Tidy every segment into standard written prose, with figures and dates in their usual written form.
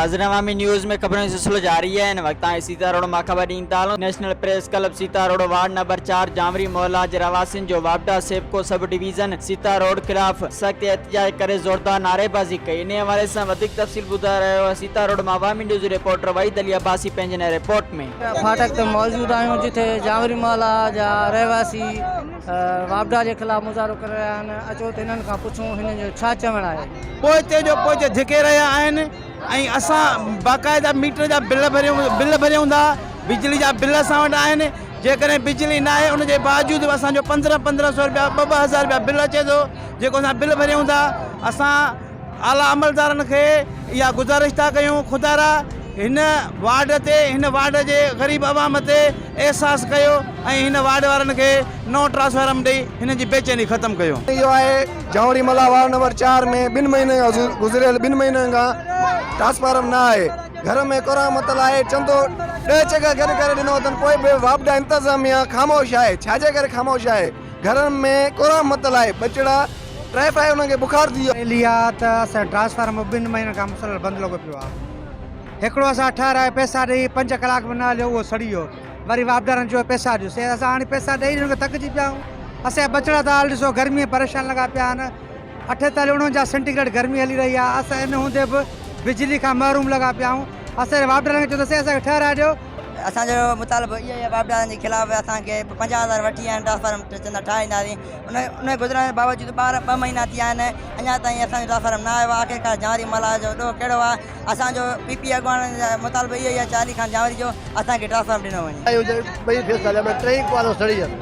ناظرين عوامي نيوز ۾ خبرن جو سلسلو جاري آهي هن وقت تائين سيتا روڊ مان خبر ڏيندا هلون national press club Sita road ward number چار جانوري محلا جي رهواسين جو واپڊا SEPCO sub division Sita road خلاف سخت احتجاج ڪري زوردار نعريبازي ڪئي انهي حوالي سان وڌيڪ تفصيل ٻڌائي رهيو آهي سيتا روڊ مان عوامي نيوز رپورٽر وحيد علي عباسي پنهنجي هن رپورٽ ۾. ڦاٽڪ تي موجود آهيون جتي جانوري محلا جا رهواسي واپڊا جي خلاف مظاهرو ڪري رهيا آهن اچو ته هنن کان پڇون هنن جو ڇا چوڻ آهي. پوئتي جو پوئتي ڌڪي رهيا آهن ۽ اسان باقاعده ميٽر جا بل ڀريون بل ڀريون ٿا بجلي جا بل اسان وٽ آهن جيڪڏهن بجلي ناهي ان جي باوجود به اسان جو 15 15 سو روپيا ٻه ٻه هزار روپيا بل اچي ٿو جيڪو اسان بل ڀريون ٿا اسان اعليٰ عملدارن کي اها گذارش ٿا ڪيون خدارا هن وارڊ تي هن وارڊ جي غريب عوام تي احساس ڪيو ۽ هن وارڊ وارن کي نئون ٽرانسفارم ڏئي هنن جي بيچيني ختم ڪيو. اهو آهي جهونڙي ملاح وارڊ نمبر چار ۾ ٻن مهينن کان گذريل ٻن مهينن کان ٽرانسفارم نه آهي گهر ۾ ڪورام متل آهي چندو ڏهه چڪر گڏ ڪري ڏنو اٿن پوء به واپڊا انتظاميا خاموش آهي ڇاجي ڪري خاموش آهي گهرن ۾ ڪورام متل آهي ٻچڙا ٽائيفائيڊ انهن کي بخار ٿي ويو. پهلي آ ته اسان جو ٽرانسفارمر ٻن مهينن کان مسلسل بند لڳو پيو آ. هڪڙو اسان ٺهرايو پئسا ڏئي پنج ڪلاڪ به نه هليو اهو سڙي ويو. وري واپڊارن چيو پئسا ڏيو سي اسان هاڻي پئسا ڏئي انهن کي ٿڪجي پيا آهيون. اسان جا ٻچڙا ته حال ڏسو گرمي ۾ پريشان لڳا پيا آهن. 48 49 سينٽي گريڊ گرمي هلي رهي آ اسان ان هوندي به بجلي کان محروم لڳا پيا آهيون. اسان جي واپڊارن کي چيو ته سي اسان کي ٺهرائي ڏيو. اسان جو مطالبو اهو ئي آهي واپڊارن جي خلاف اسان کي 50 هزار وٺي آيا آهن ٽرانسفارم چوندا ٺاهي ڏينداسين. ان ان گذرڻ جي باوجود ٻار ٻه مهينا ٿي ويا آهن اڃا تائين اسان جو ٽرانسفارم نه آيو آهي آخرڪار جانوري ملاح جو ڏوهه ڪهڙو آهي اسان جو پي پي اڳواڻن جو مطالبو اهو ئي آهي چالي خان جانوري جو اسان کي ٽرانسفارم ڏنو وڃي. آيون ته ٻئي فيصلي ۾ ٽئي ڪوالو سڙي ويس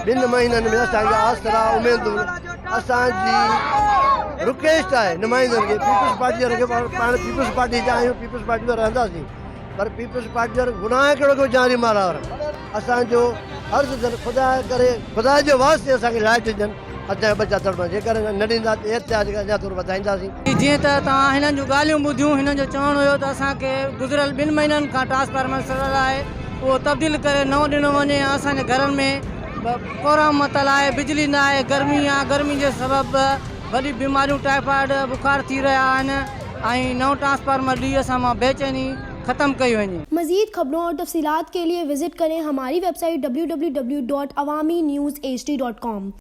ٻن مهينن ۾ اسان کي آسرا اميدون اسان جي رڪويسٽ آهي نمائندن کي پيپلز پارٽي وارن کي پاڻ پيپلز پارٽي جا آهيون پيپلز پارٽي ۾ رهنداسين پر پيپلز پارٽي وارن گناهه ڪهڙو ڪيو جانوري مالا وارن اسان جو عرض اٿن خدا ڪري خدا جي واسطي اسان کي لائٽ ڏين اسان جا ٻچا تڙپن جيڪڏهن نه ڏيندا ته احتجاج اڃا ٿورو وڌائينداسين. جيئن ته توهان هنن جون ڳالهيون ٻڌيون هنن جو چوڻ هيو ته اسان کي گذريل ٻن مهينن کان ٽرانسفارمر سڙيل آهي اهو تبديل ڪري نئون ڏنو وڃي ۽ اسان جي گهرن ۾ ڪورام متل آهي بجلي نه آهي گرمي آهي گرمي جي سبب وڏي بيماريون ٽائيفائيڊ بخار ٿي رهيا آهن ۽ نئون ٽرانسفارمر ڏئي اسان مان بيچيني ختم ڪئي وڃي. مزيد خبرون اور تفصيلات کے لئے وزٽ ڪرين ھماري website W W W dot Awami news H D dot com.